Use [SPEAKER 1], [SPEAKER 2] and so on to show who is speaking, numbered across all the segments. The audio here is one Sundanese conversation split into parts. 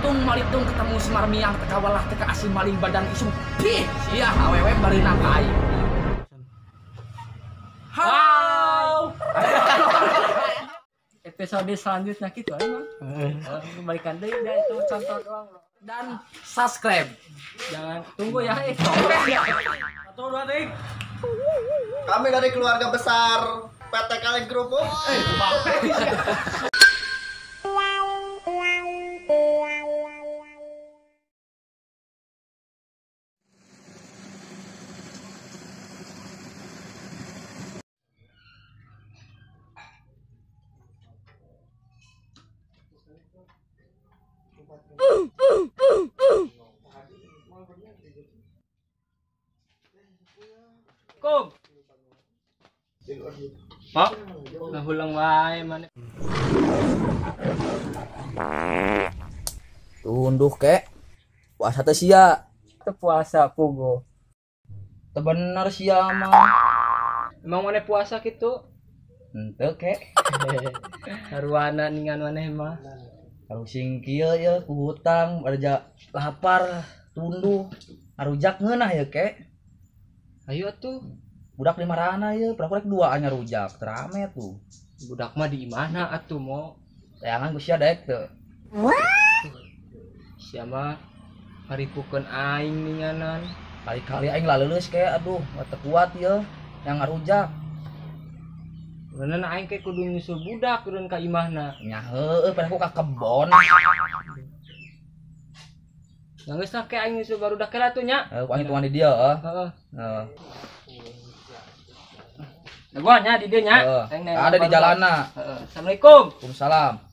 [SPEAKER 1] Malitung malitung ketemu si Marmiang teka walah teka asin maling badan isung. Pih, sia awewe barina ka aing. Halo.
[SPEAKER 2] Episode selanjutnya gitu emang. Kembalikan deh udah itu contoh doang.
[SPEAKER 1] Dan subscribe.
[SPEAKER 2] Jangan tunggu ya. 1
[SPEAKER 1] 2 3.
[SPEAKER 3] Kami dari keluarga besar PT Kaleng Kerupuk.
[SPEAKER 2] Kom. Pak, ngahulang wae maneh.
[SPEAKER 1] Tunduh kek. Puasa teh sia.
[SPEAKER 2] Teu puasa pugo.
[SPEAKER 1] Teu bener sia mah.
[SPEAKER 2] Emang maneh puasa kitu?
[SPEAKER 1] Henteu kek.
[SPEAKER 2] Haruana ningan maneh mah.
[SPEAKER 1] Kalau singkil ya ku hutang ada lapar tunduh arujak ngeunah ya kek.
[SPEAKER 2] Ayo atuh.
[SPEAKER 1] Budak di marana ya, pernah kurek dua nya rujak, terame tuh.
[SPEAKER 2] Budak mah di mana atuh mo?
[SPEAKER 1] Tayangan ku sia daek teu.
[SPEAKER 2] Sia mah haripukeun aing ninganan.
[SPEAKER 1] Kali-kali aing laleuleus kek, aduh, teu kuat ya yang ngarujak.
[SPEAKER 2] Bener aing ke kudu nyusul budak turun ka imahna.
[SPEAKER 1] Nya heueuh pernah ku ka kebon.
[SPEAKER 2] Nah geus lah ke aing nyusul barudak ke atuh nya.
[SPEAKER 1] Heuh, aing hitungan di dieu heuh.
[SPEAKER 2] Heeh.
[SPEAKER 1] Heeh.
[SPEAKER 2] Nah, gua nya di dieu nya.
[SPEAKER 1] Ada di jalanna.
[SPEAKER 2] Heeh. Assalamualaikum.
[SPEAKER 1] Waalaikumsalam.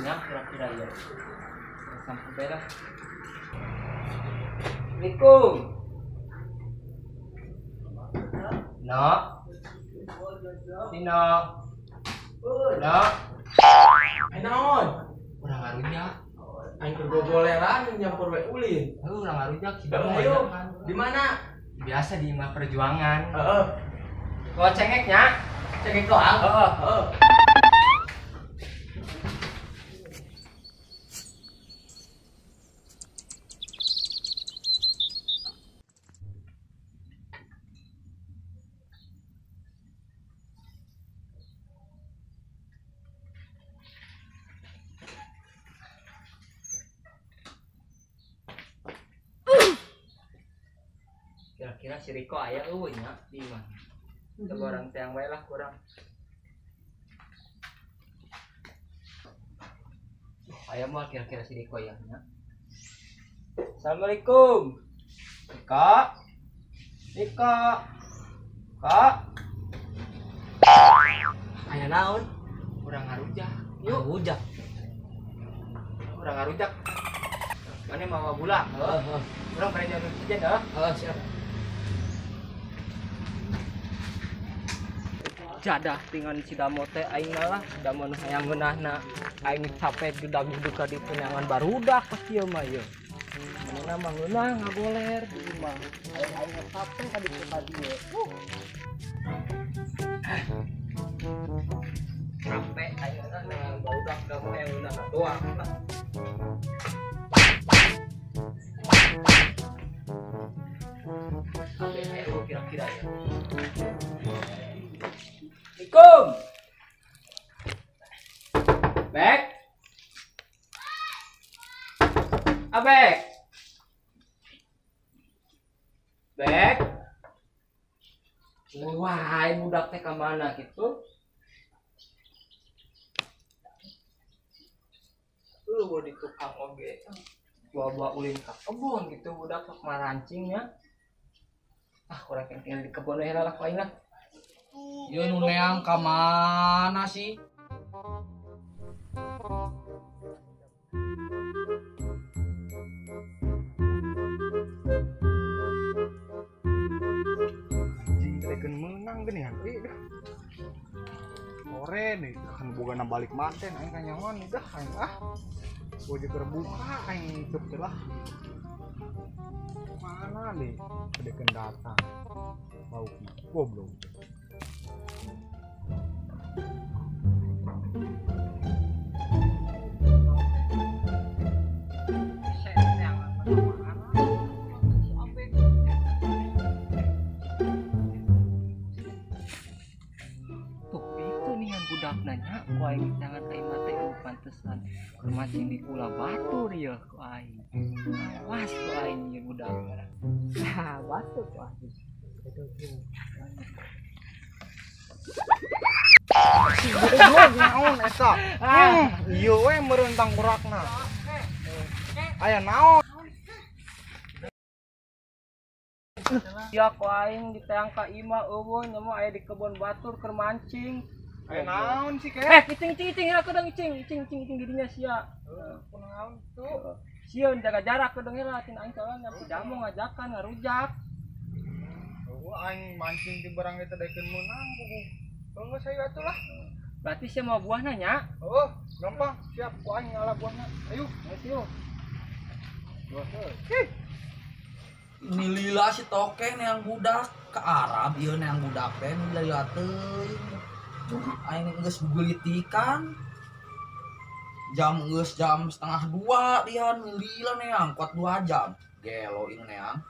[SPEAKER 2] Kira-kira ya sampai beres. Assalamualaikum. No. Nino. No.
[SPEAKER 4] Naon?
[SPEAKER 2] Urang ngarujak.
[SPEAKER 4] Aing keur gogoleran nyampur we ulin.
[SPEAKER 2] Heuh, urang ngarujak si
[SPEAKER 4] Ayo, di mana?
[SPEAKER 2] Biasa di Imah Perjuangan.
[SPEAKER 4] Heeh.
[SPEAKER 2] Bawa cengeknya.
[SPEAKER 4] Cengek doang.
[SPEAKER 2] Heeh,
[SPEAKER 4] heeh.
[SPEAKER 2] Kira-kira si Riko aya eueuh nya di imah. Coba orang teang wae lah kurang. Aya mah kira-kira si Riko ya nya. Assalamualaikum. Riko. Riko. Kak.
[SPEAKER 4] Aya naon?
[SPEAKER 2] Urang ngarujak. Yuk,
[SPEAKER 1] rujak.
[SPEAKER 2] Urang ngarujak. Mana mawa gula?
[SPEAKER 1] Heeh.
[SPEAKER 2] Urang bari jalan sejen heuh.
[SPEAKER 1] Heeh, siap.
[SPEAKER 2] Jadah tingan si Damo teh aing malah si Damo nu hayang ngeunahna aing capek gedag-gedeg ka ditu neangan barudak pas ieu mah ieu. Manehna mah ngeunah ngagoler di imah. Aing aing capek ka ditu ka dieu. Capek aing ngeunah neangan barudak Damo hayang ngeunahna doang. Sampai ayo kira-kira ya. Assalamualaikum. Bek. Abek. Bek. Wah, budak teh ka mana gitu? Lu di tukang oge. Bawa-bawa ulin ka kebon gitu budak sok marancingnya. Ah, kurang tinggal di kebon we lah ku aing lah.
[SPEAKER 1] Ieu nu neang ka mana sih?
[SPEAKER 5] nih kan bogana balik manten aing kanyahoan dah aing ah. Gua jeung buka aing teu teh lah. Mana nih kedekeun datang. Laukna goblok.
[SPEAKER 2] Nanya ku aing jangan ka imah teh pantesan keur mancing di kula batur ya ku aing. Awas ku aing ieu budak. Ah, batur ku aing.
[SPEAKER 5] Goblok naon eta? Ieu we meureun tangkurakna. Aya naon?
[SPEAKER 2] Ya ku aing diteang ka imah eueuh nya mah aya di kebon batur keur mancing.
[SPEAKER 5] Naon sih kek?
[SPEAKER 2] Icing icing heula kedeung icing icing icing icing dirinya sia.
[SPEAKER 5] Kunaon tuh?
[SPEAKER 2] Sieun jaga jarak kedeung heula cin aing soalnya nyampe jamu ngajakan ngarujak.
[SPEAKER 5] Eueuh aing mancing di barang eta daekeun meunang kuku. Geus ayo atuh lah.
[SPEAKER 2] Berarti sia mau buahna nya?
[SPEAKER 5] Heuh, gampang. Siap ku aing ngalah buahna. Ayo,
[SPEAKER 2] ayo.
[SPEAKER 1] Ini lila si tokeh neang budak ke Arab ieu neang budak teh lila teuing. Aing geus gulitikan jam geus jam 1:30 dian lila neang kuat 2 jam gelo ieu neang.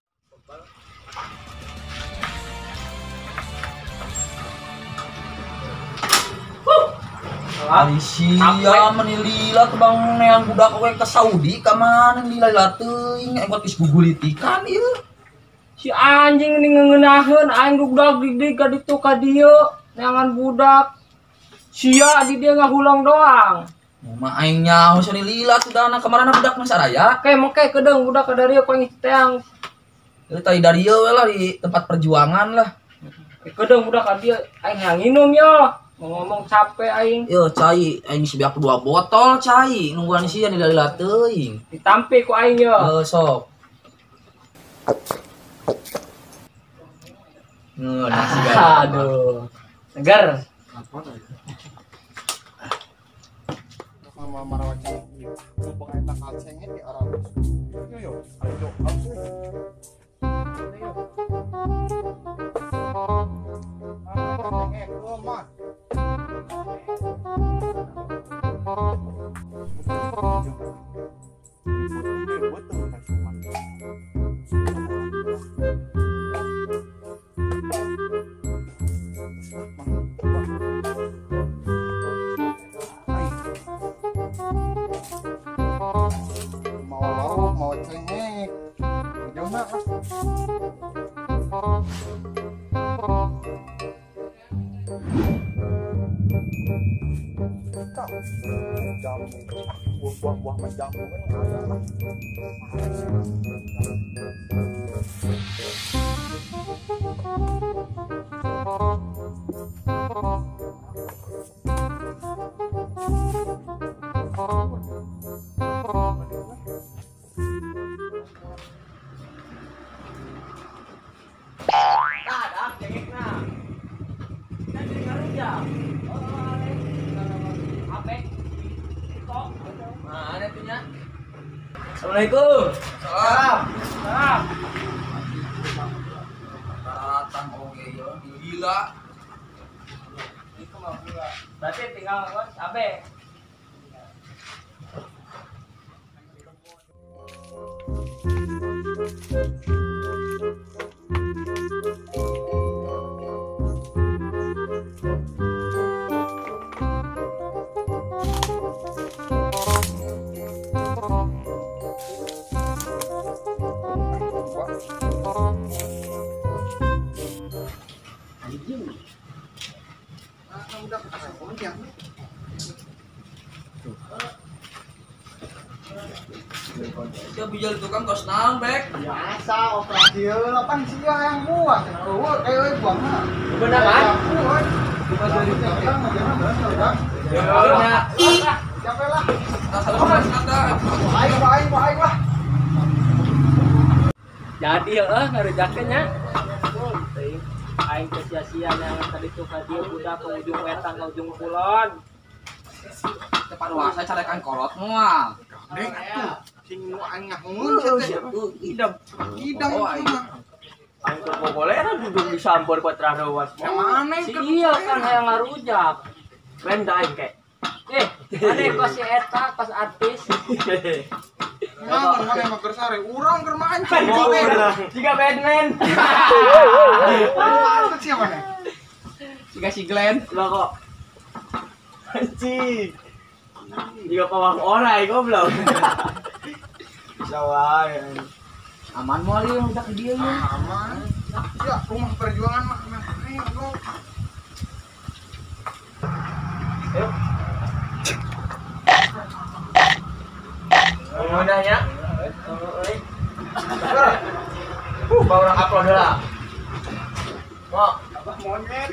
[SPEAKER 1] Ari sia meni lila teh bang neang budak we ke Saudi ka mana lila teuing aing kuat geus gugulitikan ieu.
[SPEAKER 2] Si anjing ini ngeunaheun aing budak didik ka ditu ka dieu. Neangan budak sia di dia ngahulang doang.
[SPEAKER 1] Mah aing nyaho sia lila sudah kamarana budak mah saraya.
[SPEAKER 2] Ke mengke kedeung budak ka darieu ku aing teang.
[SPEAKER 1] Ieu tadi darieu we lah di tempat perjuangan lah.
[SPEAKER 2] Kedeung budak ka dieu aing hayang nginum yo. Ngomong capek aing.
[SPEAKER 1] Yo cai aing sebiak 2 botol cai nungguan sia ni lila teuing.
[SPEAKER 2] Ditampi ku aing yo.
[SPEAKER 1] Heuh sok. Ngeunah siga.
[SPEAKER 2] Aduh. Segar.
[SPEAKER 5] Mama marawat ieu. Bang eta kacengnya di Arab. Yo yo, ayo langsung. Ayo. Ah, kacengnya mah. Mau cengek jauh nak jamu buah-buah jamu kan ada lah.
[SPEAKER 1] Assalamualaikum. Salam.
[SPEAKER 2] Salam.
[SPEAKER 1] Datang oge yo gila.
[SPEAKER 2] Itu mah gila. Berarti tinggal ngos abe.
[SPEAKER 1] Siap bijal tukang kos naon bek.
[SPEAKER 5] Biasa operasi heula pan sia yang buang. Eueuh euy buangna.
[SPEAKER 2] Bener kan?
[SPEAKER 5] Capek lah. Aing aing aing lah.
[SPEAKER 2] Jadi heeh ngarujaknya nya. Aing teh sia-sia neangan tadi tuh ka dieu budak ke ujung wetan ka ujung kulon.
[SPEAKER 1] Teh paruasa carekan kolot moal.
[SPEAKER 5] Gandeng atuh. Sing nu aing ngahungeun sia teh.
[SPEAKER 2] Idam.
[SPEAKER 5] Idam
[SPEAKER 1] Oh,
[SPEAKER 5] itu mah.
[SPEAKER 2] Aing keur gogoleran duduk disamper ku Trarowas.
[SPEAKER 5] Yang mana
[SPEAKER 2] Si
[SPEAKER 5] keur
[SPEAKER 2] iya kan hayang ngarujak. Benda aing kek. Aneh kos si eta kos artis.
[SPEAKER 5] Nah, mana mah keur sare, urang keur mancing.
[SPEAKER 2] Jika Batman.
[SPEAKER 5] Patut sia mana?
[SPEAKER 1] Siga si Glenn.
[SPEAKER 2] Lah kok. Anjing. Jika pawang orai goblok. Bisa wae.
[SPEAKER 1] Aman moal ieu budak di dieu ieu.
[SPEAKER 5] Aman. Ya, rumah perjuangan mah aman. Ayo, go.
[SPEAKER 2] Ayo. Mudahnya.
[SPEAKER 4] Bawa orang upload lah. Mau
[SPEAKER 5] Abah monyet.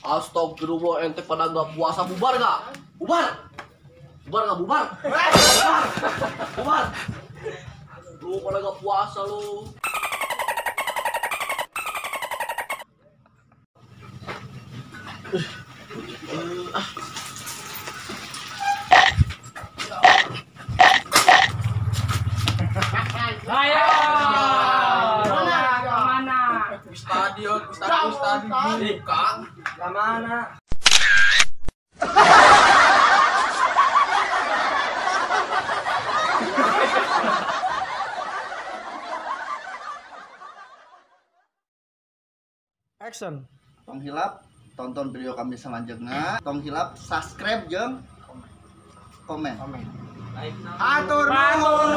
[SPEAKER 1] Astagfirullah, ente pada nggak puasa bubar nggak? Bubar! Bubar nggak bubar? Bubar! Bubar! Lu pada nggak puasa lu.
[SPEAKER 2] Ayo. Mana?
[SPEAKER 1] Stadion, stadion, buka.
[SPEAKER 2] Ke mana?
[SPEAKER 4] Action.
[SPEAKER 3] Tong hilap tonton video kami selanjutnya. Tong hilap subscribe jeung komen.
[SPEAKER 5] Atur nuhun.